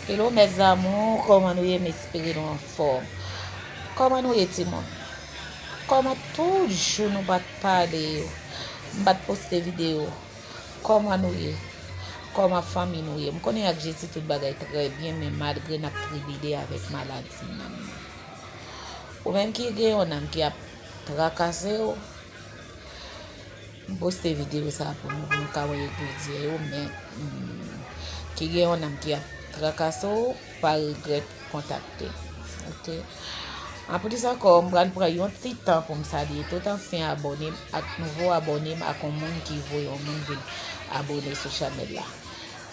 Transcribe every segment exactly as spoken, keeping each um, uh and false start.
Hello mes amours, kòman nou ye? M espere nou anfòm. Kòman nou ye timoun? Kòman toujou nou pa t pale yo? M pa t poste videyo. Kòman nou ye? Kòman fanmi nou ye? M konnen ak Jezi tout bagay trè byen, men malgre n ap tribile avèk maladi nanm nan. Ou menm ki gen yon nanm ki ap trakase w, M poste videyo sa pou nou, pou nou ka wè egredyan yo, men mm, ki gen yon nanm ki ap trakase w, pa regrèt kontakte m. Ok. Anplis ankò, m pral pran yon ti tan pou m salye tout ansyen abòne m ak nouvo abòne m ak yon moun ki voye yon moun vin abòne sou chanèl la.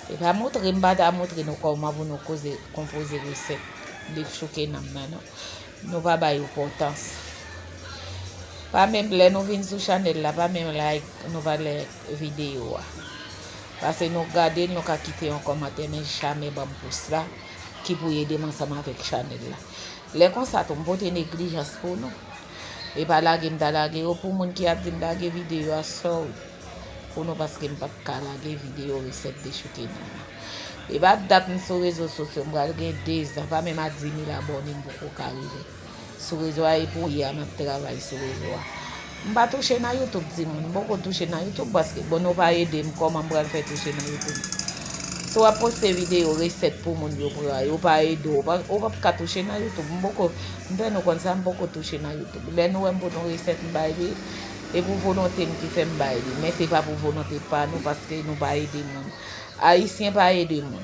Se pa montre m pa ta montre nou kòman pou nou koze konpoze resèt de chouke nanm nan non. Nou pa bay enpòtans. Pa menm lè nou vin sou chanèl la, pa menm like, nou pa like videyo a. Pase nou gade l, nou ka kite yon kòmantè, men jamè ban m pous la ki pou ede m ansanm avèk chanèl la. Lè konsa tou, m pote neglijans pou nou. E pa lage m ta lage yo pou moun ki ap di m lage videyo a, sorry. Pou nou paske m p ap ka lage videyo resèt dechouke nanm nan. E pa dat m sou rezo sosyo, m pral gen dezan, pa menm a di mil abòne m poko ka rive sou rezo a, e pou yè a m ap travay sou rezo a. M pa touche nan YouTube timoun, m poko touche nan YouTube paske bon nou pa ede m, kòman m pral fè touche nan YouTube? Si w ap poste videyo resèt pou moun yo pran, yo pa ede w, ou p ap ka touche nan YouTube. M poko, m fè nou konn sa, m poko touche nan YouTube. Lè nou wè m pote yon resèt m bay li, e pou volonte m ki fè m bay li, men se pa pou volonte pa nou paske nou pa ede moun. Ayisyen pa ede moun.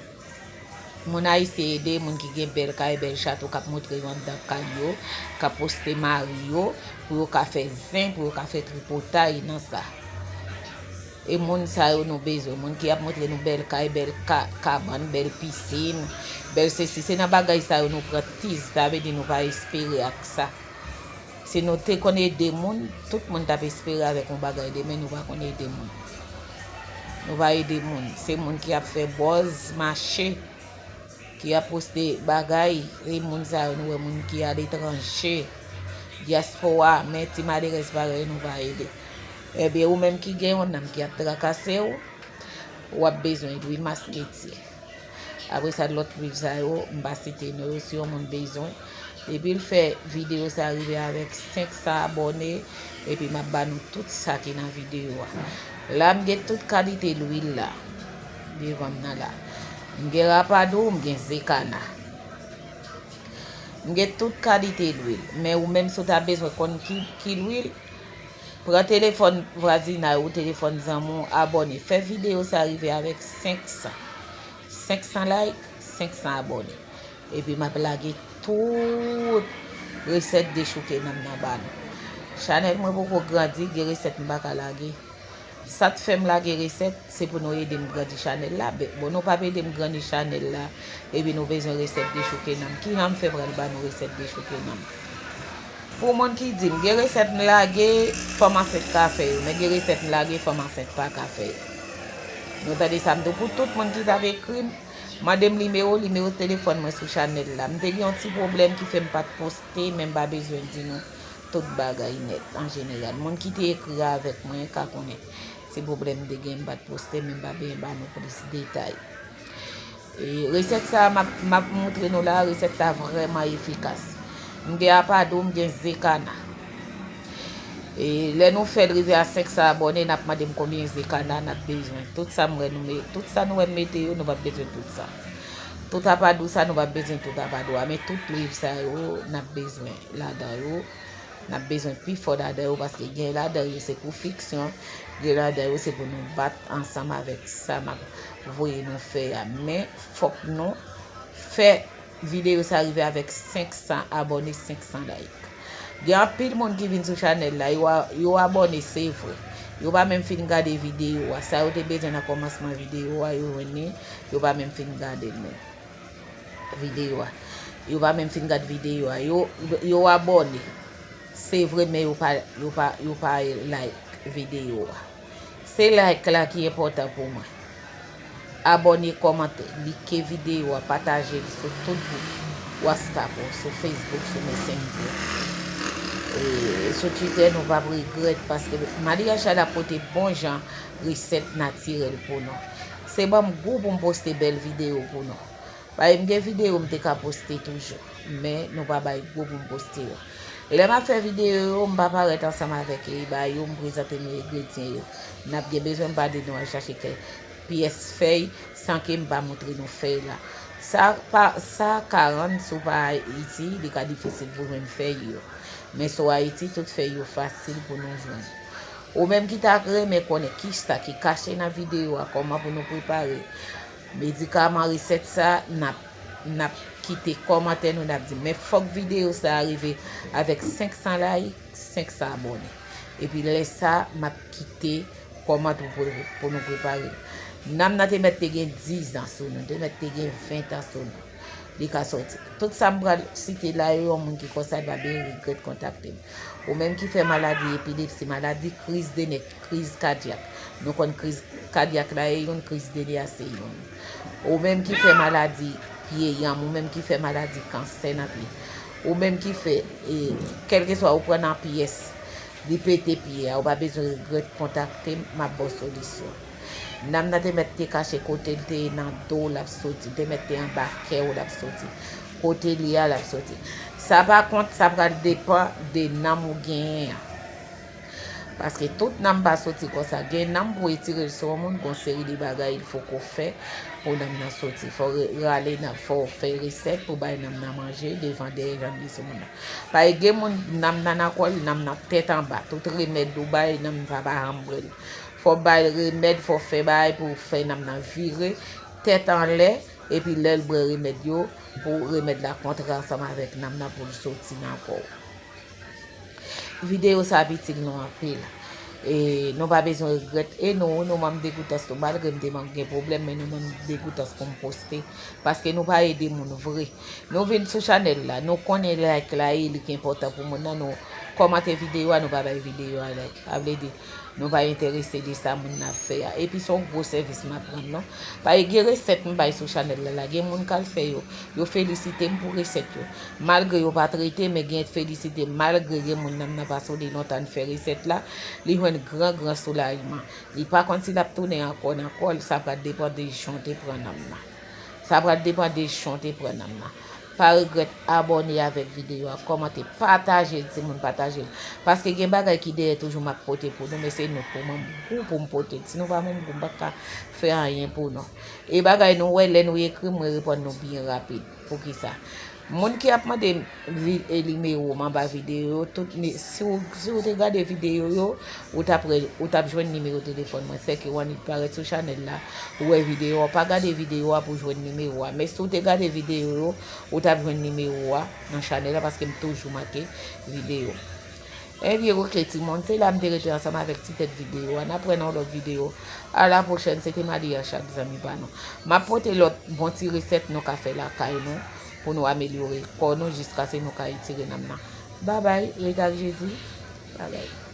Moun ayisyen ede moun ki gen bèl kay, bèl chato, k ap montre yo anndan kay yo, k ap poste mari yo, pou yo ka fè zen, pou yo ka fè tripotay nan sa. E moun sa yo nou bezwen, moun ki ap montre nou bèl kay, bèl ka, kabann, bèl pisin, bèl sesi. Se nan bagay sa yo nou pran tiz, sa vle di nou pa espere ak sa. Si nou te konn ede moun, tout moun t ap espere avèk yon bagay demen, nou pa konn ede moun. Nou pa ede moun. Se moun ki ap fè buzz, mache, ki ap poste bagay, e moun sa yo nou wè moun ki aletranje, dyaspora, men ti malerèz parèy nou pa ede. Ebyen, ou menm ki gen yon nanm ki ap trakase w, w ap bezwen lwil masketi. Apre sa, lòt lwil sa yo, m pa site non yo, si yon moun bezwen. Depi l fè videyo sa rive avèk senk san abòne, epi m ap ba nou tout sa ki nan videyo a. La, m gen tout kalite lwil la, devan m nan la. M gen rapadou, m gen zekana. M gen tout kalite lwil, men ou menm si w ta bezwen konn ki, ki lwil, pran telefòn vwazinay ou, telefòn zanmi w, abòne. Fè videyo sa rive avèk senk san. Senk san like, senk san abòne. Epi m ap lage tout resèt dechouke nanm nan ba nou. Chanèl mwen poko grandi, gen resèt m pa ka lage. Sa t fè m lage resèt, se pou nou ede m grandi chanèl la. Be-, bon, nou p ap ede m grandi chanèl la, epi nou bezwen resèt dechouke nanm. Kijan m fè pral ba nou resèt dechouke nanm? Pou moun ki di m, gen resèt m lage, fanm ansent ka fè yo, men gen resèt m lage, fanm ansent pa ka fè yo. Nou tande sa m di w, pou tout moun ki t ap ekri m, mande m nimewo, nimewo telefòn mwen sou chanèl la. M te gen yon ti pwoblèm ki fè m pa t poste, men m pa bezwen di nou tout bagay nèt, an jeneral. Moun ki te ekri avèk mwen ka konnen ti pwoblèm m te gen, m pa t poste, men m pa byen ba nou plis detay. E, resèt sa a m ap, m ap montre nou la, resèt sa a vrèman efikas. M gen apadou, m gen zekana. E, lè nou fè l rive a senk san abòne, n ap mande m konbyen zekana n ap bezwen. Tout sa m wè nou me-, tout sa nou wè m mete yo, nou p ap bezwen tout sa. Tout apadou sa, nou p ap bezwen tout apadou a, men tout lwil sa yo, n ap bezwen ladan yo. N ap bezwen pifò ladan yo, paske gen ladan yo se pou fiksyon, gen ladan yo se pou nou bat ansanm avèk sa m ap voye nou fè a. Men, fòk nou fè videyo sa rive avèk senk san abòne, senk san like. Gen anpil moun ki vin sou chanèl la, yo a-, yo abòne, se vre. Yo pa menm fin gade videyo a. Sa yo te bezwen nan kòmansman videyo a, yo jwenn li, yo pa menm fin gade l menm. Videyo a. Yo pa menm fin gad videyo a. Yo, yo abòne. Se vre, men yo pa, yo pa, yo pa like videyo a. Se like la ki enpòtan pou mwen. Abòne, kòmante, like videyo a, pataje l sou tout gwoup WhatsApp ou, sou Facebook, sou Messenger. E sou Twitter, nou p ap regrèt, paske Maria Chala pote bon jan resèt natirèl pou nou. Se ban m gou pou m poste bèl videyo pou nou. Paske m gen videyo m te ka poste toujou, men nou pa bay gwo pou m poste yo. Lè m ap fè videyo yo, m pa parèt ansanm avèk e bagay yo, m prezante nou engredyan yo. N ap gen bezwen m pa de nou al chache kèk pyès fèy san ke m pa montre nou fèy la. Sa pa, sa ka rann si w pa Ayiti, li ka difisil pou jwenn fèy yo. Men si w Ayiti, tout fèy yo fasil pou nou jwenn. Ou menm ki ta renmen konnen kisa ki kache nan videyo a, kòman pou nou prepare medikaman, resèt sa, n ap, n ap kite kòmantè nou, n ap di, men fòk videyo sa a rive avèk senk san like, senk san abòne. Epi lè sa, m ap kite kòmantè pou, pou nou prepare. Nanm nan te mèt te gen diz an sou nou, te mèt te gen ven an sou nou. Li ka sòti. Tout sa m pral site la yo, yon moun ki konsa, li pa byen regrèt kontakte m. Ou menm ki fè maladi epilepsi, maladi kriz de nèk, kriz kadyak. Nou konn kriz kadyak la e youn, kriz de nè a se youn. Ou menm ki fè maladi pye yanm, ou menm ki fè maladi kansè nan pye, ou menm ki fè, e, kèlkeswa ou pran nan pyès, li pete pye a, ou pa bezwen regrèt kontakte m, m ap ba w solisyon. Nanm nan te mèt te kache kote l te ye nan do w l ap soti, te mèt te anba kè w l ap soti. Kote l ye a l ap soti. Sa pa kont, sa pral depann de nanm ou genyen an. Paske tout nanm pa soti konsa. Gen nanm pou etire l sou yon moun, gon seri de bagay il fo ko fè pou nanm nan soti. Fò re-, rale nanm, fò fè resèt pou bay nanm nan manje, devan dèyè jan li sou moun nan. Paske gen moun nanm nan nan kò l, nanm nan tèt anba. Tout remèd ou bay, nanm sa pa janm pran l. Fò bay remèd, fò fè bagay pou fè nanm nan vire tèt anlè, epi lè l bwè remèd yo, pou remèd la kontre ansanm avèk nanm nan pou l soti nan kò w. Videyo sa ap itil nou anpil. E nou pa bezwen regrèt. E nou, nou manm Degoutans nou, malgre m te manke gen pwoblèm, men nou manm Degoutans pou m poste. Paske nou pa ede moun vre. Nou vin sou chanèl la, nou konnen like la e li ki enpòtan pou moun nan, nou kòmante videyo a, nou pa bay videyo a like. Sa vle di, nou pa enterese de sa moun nan ap fè a. Epi se yon gwo sèvis m ap rann nou. Paske gen resèt m bay sou chanèl la, la gen moun k al fè yo. Yo felisite m pou resèt yo. Malgre yo pa trete, men gen felisite m. Malgre gen moun nanm nan pa soti lontan n fè resèt la, li jwenn gran, gran soulajman. Li pa konn si l ap tounen ankò nan kò l, sa pral depann de jan w te pran nanm nan. Sa pral depann de jan w te pran nanm nan. Pa regrèt abòne avèk videyo a, kòmante, pataje l, timoun, pataje l. Paske gen bagay ki dèyè toujou m ap pote pou nou, men se nou pou manm gou pou m pote l. Si nou pa manm gou, m pa ka fè anyen pou nou. E bagay nou wè, lè nou ekri m, mwen reponn nou byen rapid. Poukisa? Moun ki ap mande vi-, e nimewo m anba videyo yo, tout ni-, si w, si w te gade videyo yo, ou t ap wè, ou t ap jwenn nimewo telefòn mwen. Sèke w annik parèt sou chanèl la, ou wè videyo a, w pa gade videyo a pou jwenn nimewo a. Men si w te gade videyo yo, ou t ap jwenn nimewo a nan chanèl la, paske m toujou make videyo. Ebyen, oke, timoun, se la m te rete ansanm avèk ti tèt videyo a. N ap wè nan yon lòt videyo. A la pwochèn, se te Malia Chak, zanmi pa nou. M ap pote lòt bon ti resèt nou ka fè lakay nou pou nou amelyore kò nou jiskaske nou ka etire nanm nan. Babay, rete ak Jezi. Babay.